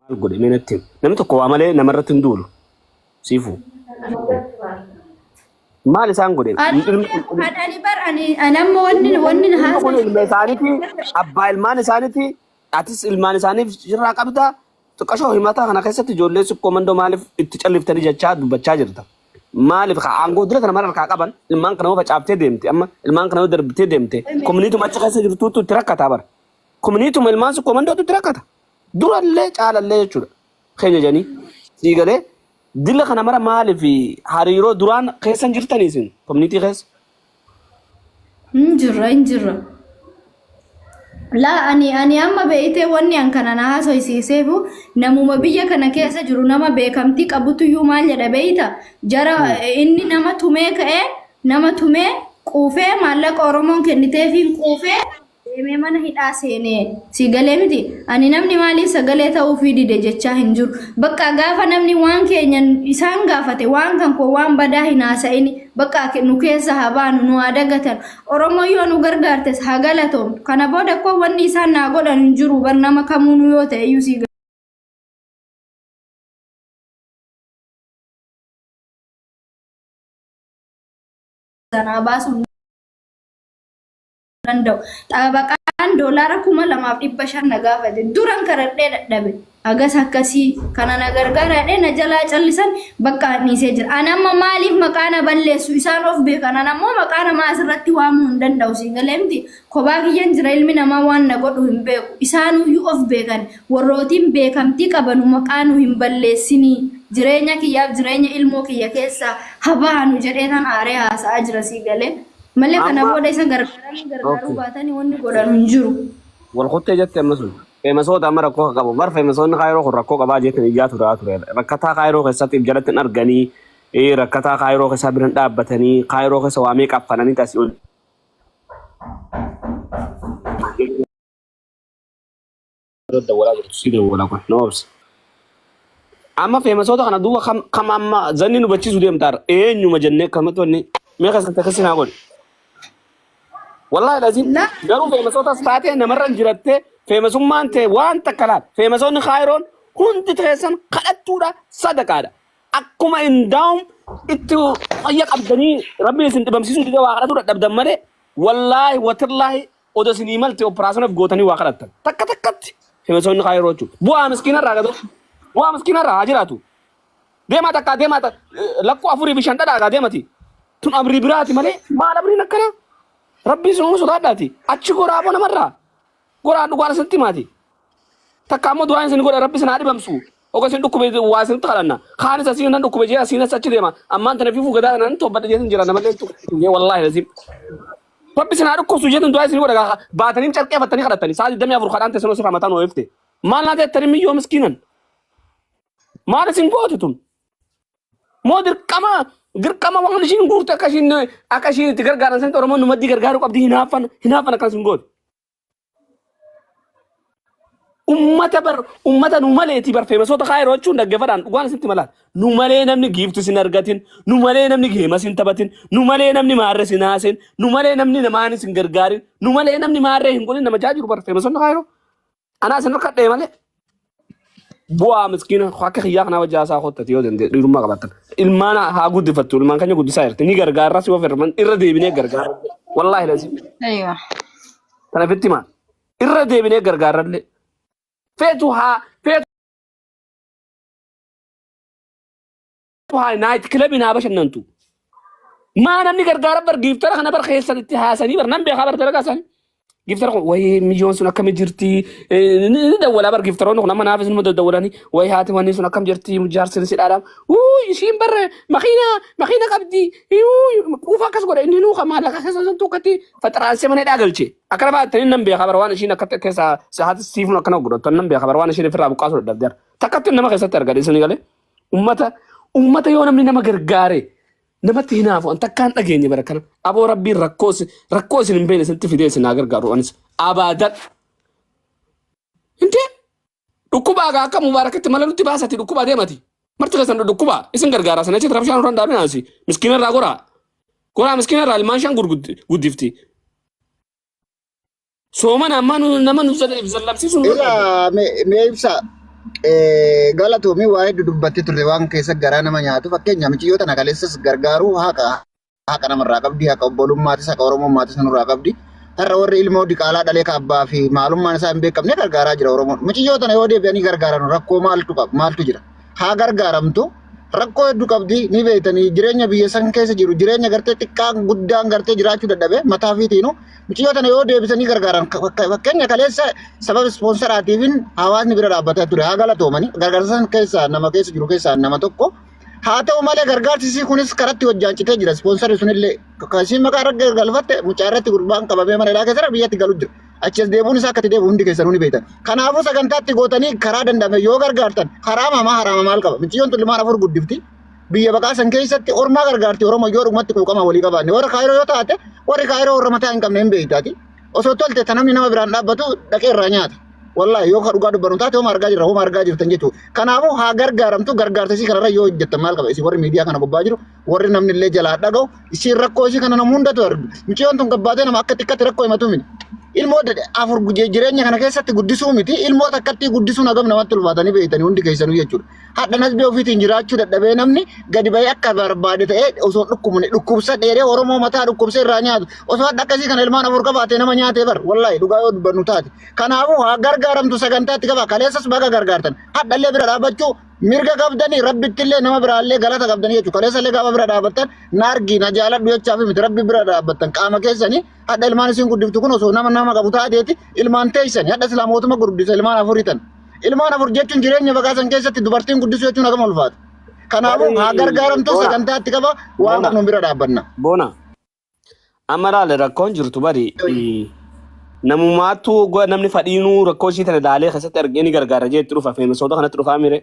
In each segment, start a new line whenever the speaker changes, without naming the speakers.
Maal godhe mee natti himi. Namni tokko waa malee namarratti hin duulu. Siifuu. Maal isaan godhe?
Ani ani bar ani ani amma wanni wanni na
Ilmi kun
haasofsiise
ilma isaaniiti, abbaa ilmaan isaaniiti, atis ilmaan isaaniif sirraa qabda. Xiqqashoo himataa kana keessatti ijoollee sikkoo mandoo maaliif itti calliftanii jechaa dubbachaa jirta. Maaliif ka aangoo dura kana mara harkaa qaban ilmaan kana yoo facaaftee deemte amma ilmaan kana yoo darbitee deemte komuniituma achi keessa jirtuutu itti rakkataa bara. Komuniituma ilmaan sikkoo mandootu itti rakkata. Durallee caalallee jechuudha. Keenya jedhanii sii galee dila kana mara maaliif hariiroo duraan keessa hin jirtanii isin komuniitii keessa?
Hin jirra hin jirra. Laa ani amma beeytee wanni an kana na haasofsiiseefu namuma biyya kana keessa jiru nama beekamtii qabutuyyuu maal jedha beeyta jara inni nama tumee ka'ee nama tumee quufee maallaqa Oromoon kenniteefiin quufee deemee mana hidhaa seenee si galee miti ani namni maaliif sagalee ta'uufii dide jechaa hin jiru bakka gaafa namni waan keenya isaan gaafate waan kan koo waan badaa hin haasa'ini bakka nu keessa haa baanu nu haa dagatan Oromoo yoo nu gargaartes haa galatoomtu kana booda koo wanni isaan naa godhan hin jiru bar nama kamuu nu yoo ta'e iyyuu si sanaa baasuu danda'u. Xabaqaan doolaara 2,500 na gaafate. Duran kadhadhee dadhabe. Hagas akkasii kana na gargaara jedhee na jalaa callisan bakka dhiisee jira. Ani amma maaliif maqaa na balleessu isaan of beekan. Ani ammoo maqaa namaa asirratti waamuu hin danda'u. Si galee miti. Kophaa kiyyan jira ilmi namaa waan na godhu hin beeku. Isaanuyyuu of beekan. Warrootiin beekamtii qabanu maqaa nu hin balleessinii. Jireenya kiyyaaf jireenya ilmoo kiyya keessaa haa bahanu jedhee tan aaree haasa'aa jira si galee. Malee kana
Amma
booda isa gargaaranii gargaaruu
okay.
baatanii wanni godhan hin jiru.
Wal kuttee jette amma sun. Feemasoota amma rakkoo qabu. Bar feemasoonni kaayiroo kun rakkoo qabaa jeetan iyyaa turaa ture. Rakkataa kaayiroo keessatti if jalatti hin arganii rakkataa kaayiroo keessaa biran dhaabbatanii kaayiroo keessa waa meeqa affananii asii ol dawwalaa jirtu si dawwala kun na obsi. Amma feemasoota kana duuba kam kam amma zanni nu bachiisu deemtaar eenyuma jennee akkamatti wanni mee keessatti akkasii naa godhi. Wallaahi laziim
La
garuu feemasootas taatee namarra hin jirattee feemasummaan ta'e waan takka laal feemasoonni kaayiroon hundi keessan kadhattuudha sadaqaadha. Akkuma indaa'um itti fayya qabdanii rabbiin isin dhibamsiisuu didee waa kadhatuu dadhabdan malee wallaahi watillaahi Odo isinii malte operaasyonaaf gootanii waa kadhattan. Takka takkatti femesoonni kaayiroo jechuudha. Bu'aa miskiina irraa gadoo. Bu'aa miskiina irraa haa jiraatu. Deemaa takkaa deemaa lakkoo afurii fi shan dhadhaa deemati. Tun amrii biraati malee maal amriin akkanaa? Rabbii isin uumu sodaadhaati. Achi goraa aboo namarraa. Goraa dhugaan isinitti himaati. Takka ammoo du'aan isin godha rabbi isin haa dhibamsu. Oga isin dhukkube waa isinitti kadhanna. Kaanis asiin nan dhukkube jee asiin as achi deema. Ammaan tana fiifuu gadaa nan tobbadha jee jira namallee tuqee wallaahi laziim. Rabbi isin haa dhukkubsu jeetan du'aa isin godha gaa baatanii carqee fattanii kadhattanii sa'a 24 kadhaan teessan osoo mataan ooyifte. Maal naa teettanii miyyoo miskiinan. Maal isin goote tun? Moo dirqama dirqama waan ishiin guurte akka ishiin itti gargaaran sanitti Oromoon nu maddii gargaaruu qabdi hinaaffan hinaaffan akkas hin goote. Ummata bar ummata nu maleeti bar feemasoota kaayiroo jechuun dhaggeeffadhaan dhugaan isinitti malaa. Nu malee namni giifti sin argatin, nu malee namni geema sin taphatin, nu malee namni maarree sin haasin, nu malee namni namaan sin gargaarin, nu malee namni maarree hin godhin nama jaa jiru bar feemasoonni kaayiroo. Anaa isin harkadhee malee. Bu'aa miskiina akka kiyyaa kanaa wajji haasaa kottati yoo danda'e dhiirummaa qabaattan. Ilmaan haa guddifattu ilmaan keenya guddisaa jirti ni gargaarras yoo fedhan irra deebinee gargaarra. Wallaahi lazim.
Aywa.
Kana fitti himaa. Irra deebinee gargaarrallee. Feetu haa feetu haa naayit kilabii naa bashannantu. Maa namni gargaara bar giiftara kana bar keessan itti haasanii bar nan beekaa bar dalagaa isaanii. Giiftara kun wayii miyyoon sun akkami jirti ni dawwalaa bar giiftaroonni kun amma naafis numa daddawwalanii wayii haati wanni sun akkam jirti jaarsin si dhaadhaam. Wuu ishiin bar makiina makiina qabdi quufa akkas godha inni nuu kan maallaqa keessa sun tokkotti faxaraansee mana hidhaa galche. Akkana baattanii nan beekaa bar waan ishiin akka keessa haati siifnu akkana godhattan nan beekaa bar waan ishiin ofirraa buqqaasuu dadhabdeera. Takkatti nama keessatti argadhe isin galee. Ummata ummata yoo namni nama gargaare namatti hinaafu an takkaan dhageenye bara kana. Aboo rabbiin rakkoo isin rakkoo isin hin beekne isinitti fidee isin haa gargaaru anis abaadan. Hintee dhukkubaa gaa akka mubaarakitti mala nutti baasati dhukkubaa deemati. Marti keessan dhukkubaa isin gargaara sana achitti rabshaan nurra hin dhaabinaa asi. Miskiina irraa goraa. Goraa miskiina irraa ilmaan shan guddifti. Soomana ammaa nama nu zallamsiisu nurra
Ila
dhaabde.
mee ibsa.
Galatoomii, waa hedduu dubbattee turte, waan keessa garaa nama nyaatu. Fakkeenya, mucayyoo tana kaleessas gargaaruu haqa haqa namarraa qabdi, haqa obbolummaatis, haqa oromummaatis nurraa qabdi. Har'a warri ilmoo diqaalaa dhalee ka abbaa fi maalummaan isaa hin beekamne gargaaraa jira Oromoon. Mucayyoo tana yoo deebi'anii gargaaran rakkoo maaltu qaba, maaltu jira? Haa gargaaramtu. Rakkoo hedduu qabdi, ni beektanii, jireenya biyya san keessa jiru, jireenya gartee xiqqaan guddaan gartee jiraachuu dadhabe mataa fiitiinu. Mucayyoo tana yoo deebisanii gargaaran, fakkeenya, kaleessa sababa ispoonsaraatiifin hawaasni bira dhaabbataa ture, haa galatoomani. Gargaarsa san keessaa nama keessa jiru keessaa nama tokko. Haa ta'u malee, gargaarsi isii kunis karatti hojjaan citee jira. Ispoonsarri sunillee kan maqaa irra galfatte mucaa irratti gurbaan qabamee mana hidhaa keessa biyyatti galu jira. Achi as deebi'uun isaa akka itti deebi'u hundi keessanuu ni beektan. Kanaafuu sagantaatti gootanii karaa danda'ame yoo gargaartan haraama maa haraama maal qaba? Mucayyoon tun ilmaan afur guddifti. Biyya baqaa san keessatti ormaa gargaarti Oromoo yoo dhugumatti quuqama walii qabaanne. Warra Kaayiroo yoo taate, warri Kaayiroo warra mataa hin qabne hin beektaati. Osoo tolte ta namni nama biraan dhaabbatu dhaqee irraa nyaata. Wallaahi, yoo ka dhugaa dubbannu taate, homa argaa jirra, homa argaa jirtan jechuudha. Kanaafuu haa gargaaramtu. Gargaarsa isii kanarra yoo hojjettan maal qaba? Isin warri miidiyaa kana gubbaa jiru, warri namni illee jalaa dhaga'u, isiin rakkoo isii kana nama hundatu argu. Mucayyoon tun gabbaatee nama akka xiqqatti rakkoo himatu miti. Ilmoo afur jireenya kana keessatti guddisuu miti. Ilmoo takkatti guddisuun hagam namatti ulfaatanii beektanii hundi keessanuu jechuudha. Hadha nasbee ofiitiin jiraachuu dadhabee namni gadi bahee akka barbaade ta'ee osoo hin dhukkubne dhukkubsa dheeree Oromoo mataa dhukkubsee irraa nyaatu. Osoo hadha akkasii kana ilmaan afur qabaatee nama nyaatee bar, wallaahi, dhugaa yoo dubbannu taate. Kanaafuu haa gargaaramtu, sagantaatti qaba. Kaleessas baga gargaartan. Hadhallee bira dhaabbachuu mirga qabdanii, rabbittillee nama biraallee galata qabdanii jechuudha. Kaleessallee gaafa bira dhaabbattan na argi na jaaladhu jechaaf miti, rabbi bira dhaabbattan qaama keessanii. Hadha ilmaan isin guddiftu kun osoo nama nama qabu taateeti ilmaan teessani. Hadha silaa mootummaa guddisa ilmaan afurii tan. Ilmaan afur jechuun jireenya baqaa san keessatti dubartiin guddisuu jechuun hagam ulfaata. Kanaafuu haa gargaaramtu,
Boona.
sagantaatti qaba, waan
Boona.
qabnu bira dhaabbanna.
Boona. Amma laale, rakkoon jirtu bari namumaattuu namni fadhiinuu rakkoo ishii tana laalee keessatti argee ni gargaara jeetti dhufa, famousoota kanatti dhufaa mire.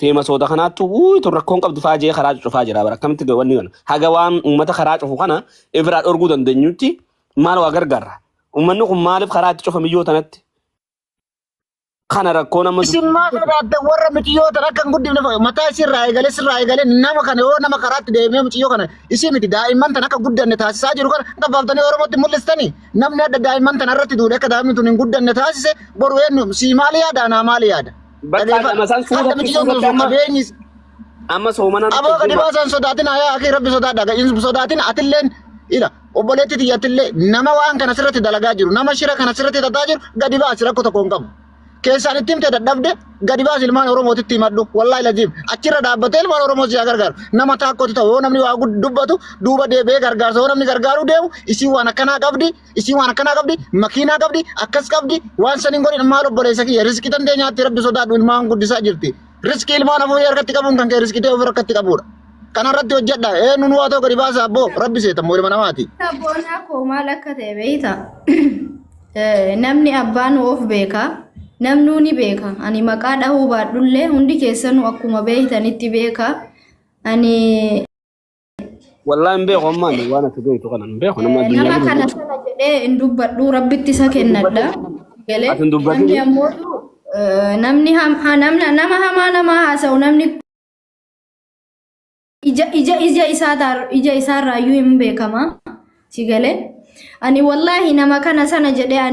Famousoota kanaattu wuuy, tun rakkoon qabdu faa jee karaa cufaa jira bara. Akkamitti wanni kana haga waan uummata karaa cufu kana ifirraa dhorguu dandeenyutti maal waa gargaarra? Uummanni kun maaliif karaa itti cufa miyyoo tanatti? Kana rakkoo nama
Isin maa sodaattan? Warra mucayyoo tan akka hin guddifne mataa isirraa eegalee sirraa eegalee nama kana yoo nama karaatti deemee mucayyoo kana isii miti daa'imman tan akka guddanne taasisaa jiru kana gabbaaftanii Oromootti mul'istanii, namni adda daa'imman tan irratti duudhe akka daa'imni tun hin guddanne taasise boru eenyu? Sii maali yaada, anaa maali yaada?
Bakka
Dhageeffadhu.
nama san
Hadda
suuratti
mucayyoon tun
suuratti
osoo
amma
qabeenyi
amma soomanaan
Aboo, gadi baasan sodaatin, yaa akii, rabbi sodaadha, hin sodaatin. Atilleen ila obboleetti tiyyattillee nama waan kana sirratti dalagaa jiru, nama shira kana sirratti xaxaa jiru gadi baasi, rakkoo tokko hin qabu. Keessaan itti himte dadhabde, gadi baasi, ilmaan Oromootitti himadhu. Wallaahi laziim, achirra dhaabbatee ilmaan Oromoo si haa gargaaru. Nama taakkootti ta'u yoo namni waa dubbatu duuba deebi'ee gargaarsa yoo namni gargaaruu deemu, isii waan akkanaa qabdi, isii waan akkanaa qabdi, makiinaa qabdi, akkas qabdi, waan san hin godhin. Maal obboleessa kiyya, riskii tantee nyaatti, rabbi sodaadhu, ilmaan guddisaa jirti. Riskii ilmaan afurii harkatti qabuun kan kee riskii ta'e ofii harkatti qabuudha. Kanarratti hojjedha. Eenyu waa ta'u gadi baasa abboo, rabbi seetammoo ilma namaati.
Boonaa koo, maal akka ta'e beekta? Namni abbaan of beeka. Namnuu ni beeka. Ani maqaa dhahuu baadhullee hundi keessanuu akkuma beektanitti beeka. Ani
Wallaahi hin beeku, ammaan waan ati beektu kana hin beeku, nama addunyaa
nama
jiru.
kana sana jedhee hin dubbadhu, rabbitti isa kennadha. Galee
Ati hin dubbatin.
namni ammoo namni nama hamaa nama haasa'u, namni ija isaa ija isaarraayyuu hin beekama. Si galee, ani wallaahi nama kana sana jedhee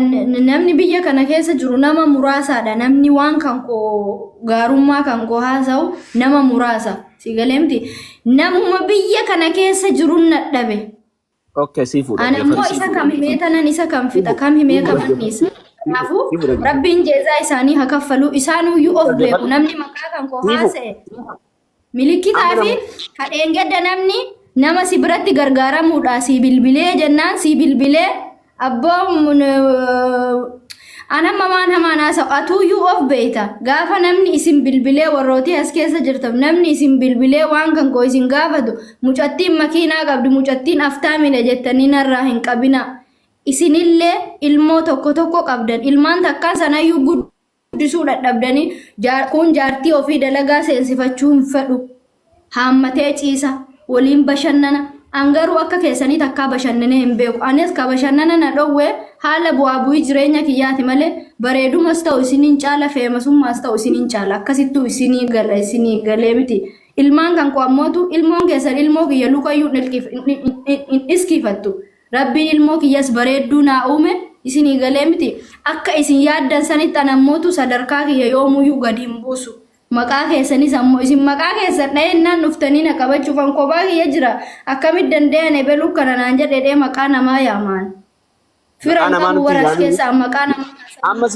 namni biyya kana keessa jiru nama muraasaadha. Namni waan kan koo, gaarummaa kan koo haasa'u nama muraasa. Si galee miti, namuma biyya kana keessa jiru nadhabe.
Okay, sii fuudha.
Ani ammoo isa kam himee tanan isa kam fixa, kam himee kam anniisa. Kanaafuu
Sii fuudha.
rabbiin jeezaa isaanii haa kaffalu. Isaanuyyuu of beeku. Namni maqaa kan koo haasa'e milikitaa fi kadheengadda namni nama si biratti gargaaramuudha si bilbilee jennaan si bilbilee abboo, anamma waan hamaan haasa'u, atuuyyuu of beeyta. Gaafa namni isin bilbilee, warrootii as keessa jirtan, namni isin bilbilee waan kan koo isin gaafatu, mucattiin makiinaa qabdi, mucattiin aftaamidha jettanii narraa hin qabina. Isinillee ilmoo tokko tokko qabdan, ilmaan takkaan sanayyuu guddisuu dadhabdanii, kun jaartii ofii dalagaa seensifachuu hin fedhu, haammatee ciisa, waliin bashannana. An garuu akka keessanii takkaa bashannanee hin beeku. Anis ka bashannana na dhowwe haala bu'aa bu'ii jireenya kiyyaati malee bareedumas ta'u isiniin caala, famousummaas ta'u isiniin caala. Akkasittuu isinii gala, isinii galee miti? Ilmaan kan koo ammootu ilmoon keessan ilmoo kiyya lukayyuu hin iskiifattu. Rabbiin ilmoo kiyyas bareedduu naa uume. Isinii galee miti. Akka isin yaaddan sanitti an ammootu sadarkaa kiyya yoomuyyuu gadi hin buusu. Maqaa keessanis ammoo isin maqaa keessan dha'eennaan dhuftanii na qabachuuf an kophaa kiyya jira. Akkamitti danda'an ebeluu kana naan jedhedhee maqaa namaa yaamaan. Fira
Maqaa
hin
namaa
qabu
nutti
warra as
hin yaamin.
keessaa maqaa namaa kaasan.
Amma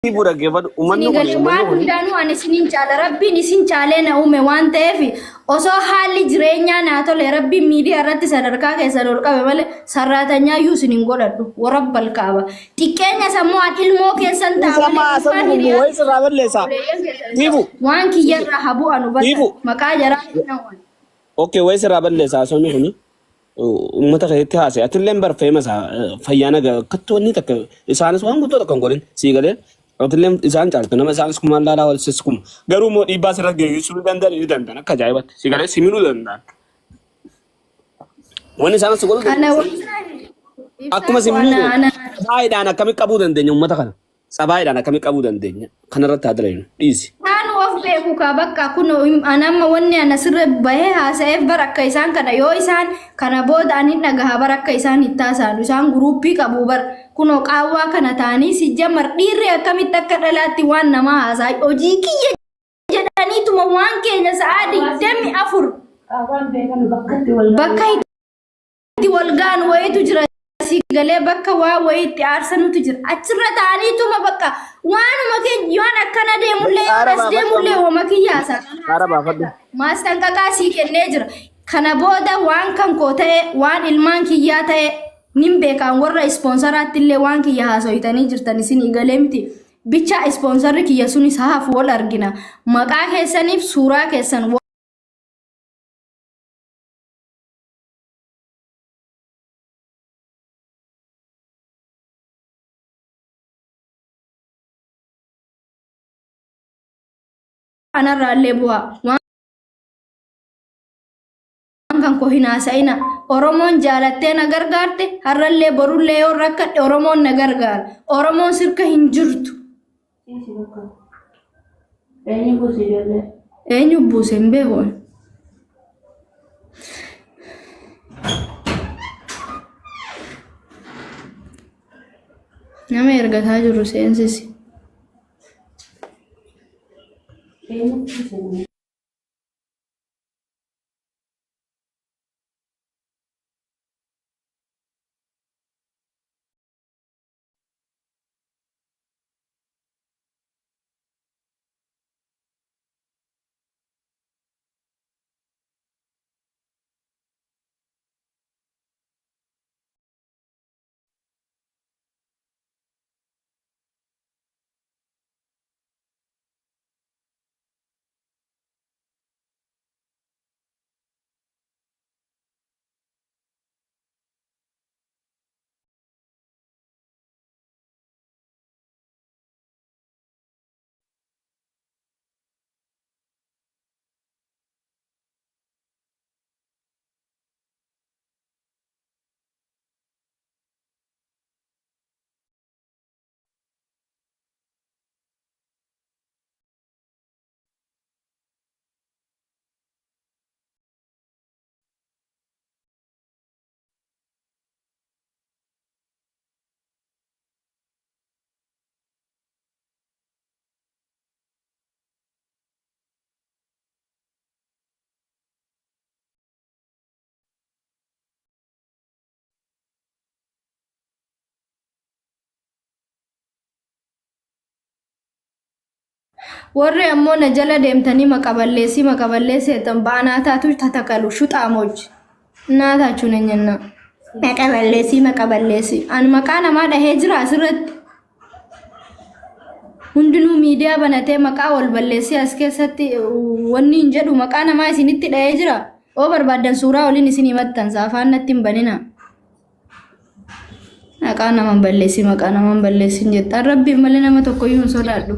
siifuu dhaggeeffadhu. Uummanni
Isinii
kun
galee
uummanni
waan
kun
hundaanuu ani isiniin caala rabbiin isin caalee na uume waan ta'eef osoo haalli jireenyaa naa tole rabbiin miidiyaa irratti sadarkaa keessan ol qabe malee sarraatanyaa iyyuu isin hin godhadhu warabbal kaaba xiqqeenya sammuu an ilmoo keessan ta'a
Isa
malee
amma
dhuunfaan
haasawni kun
hiriyaa
wayii sirraa balleessa.
obboleeyyan keessan hin ta'u
Siifu
waan kiyyarraa haa bu'an hubatan
siifu.
maqaa jaraa hin dhawwan.
Okay wayii sirraa balleessa haasawni kuni. Uummata keessatti haasa'e. Atilleen bar famous fayyaa nagaa akkatti wanni takka isaanis waan guddoo takka hin godhin sii galee atilleen isaan caaltu nama isaanis kumaan laalaa wal sis kuma. Garuu immoo dhiibbaa sirra geessisuu ni danda'an ni danda'an akka ajaa'ibatti sii galee si miidhuu danda'an. Wanni isaan si godhuu
Ana
danda'an
waan
akkuma
ibsaa
si
koo ana
miidhu
ana
tsabaayidhaan akkamitti qabuu dandeenya uummata kana. Tsabaayidhaan akkamitti qabuu dandeenya kanarratti haa dalagnu dhiisi.
Isaan of beeku kaa bakka kun an amma wanni ana sirra bahee haasa'eef bar akka isaan kana yoo isaan kana booda ani dhagaha bar akka isaan itti haasa'an isaan guruuppii qabu bar kunoo qaawwaa kana ta'anii si jamar dhiirri akkamitti akka dhalaatti waan namaa haasa'a hojii kiyya jedhaniituma waan keenya sa'aa 24 bakka itti wal ga'an wayiitu jira si galee bakka waa wayii itti aarsanutu jira achirra ta'aniituma bakka waanuma keenya yoon akkana deemullee yoon
Aara
as
baafadhu
deemullee
amma.
wama kiyyaasa
Aara baafadhu.
maastanqaqaa sii kennee jira kana booda waan kan koo ta'e waan ilmaan kiyyaa ta'e nin beekaan warra ispoonsaraatti illee waan kiyya haasoytanii jirtan isin galee miti bichaa ispoonsarri kiyya sunis hafu wal argina maqaa keessaniif suuraa keessan anarraallee bu'aa waan kan koo hin haasa'ina oromoon jaalattee na gargaarte har'allee borullee yoo rakkadhe oromoon na gargaara oromoon sirka hin jirtu
Eenyu buuse ijoollee?
Eenyu buuse hin beeku. ani. Nama ergataa jiru seensisi.
Eenyu buuse?
Warri ammoo na jala deemtanii maqaballeessii maqaballeessii jettan ba'anaa taatu tatakalu shuxaamoch naataachu nanyannaa. Maqaballeessii maqaballeessii. Ani maqaa namaa dhahee jira asirratti. Hundinuu miidiyaa banatee maqaa wal balleessee as keessatti wanni hin jedhu maqaa namaa isinitti dhahee jira. Yoo barbaaddan suuraa waliin isinii maxxansa afaan natti hin banina. Maqaa nama hin balleessin maqaa nama hin balleessin jettan rabbiin malee nama tokkoyyuu hin sodaadhu.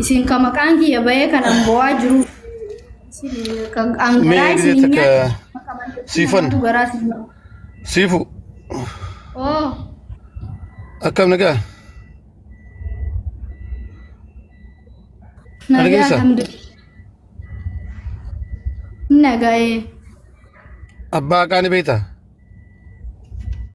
Isin ka maqaan kiyya bahee kanan bo'aa jiru. Isin kan an
Mee
garaa
gisee
isin hin
takka
nyaanne maqaa balleessin
siifan
namaatu garaa isin nyaata.
siifu
Oo
akkam nagaa na
nagaa
dhageessaa
alhamdulillah. Nagaa'ee.
abbaa haqaa ni beektaa?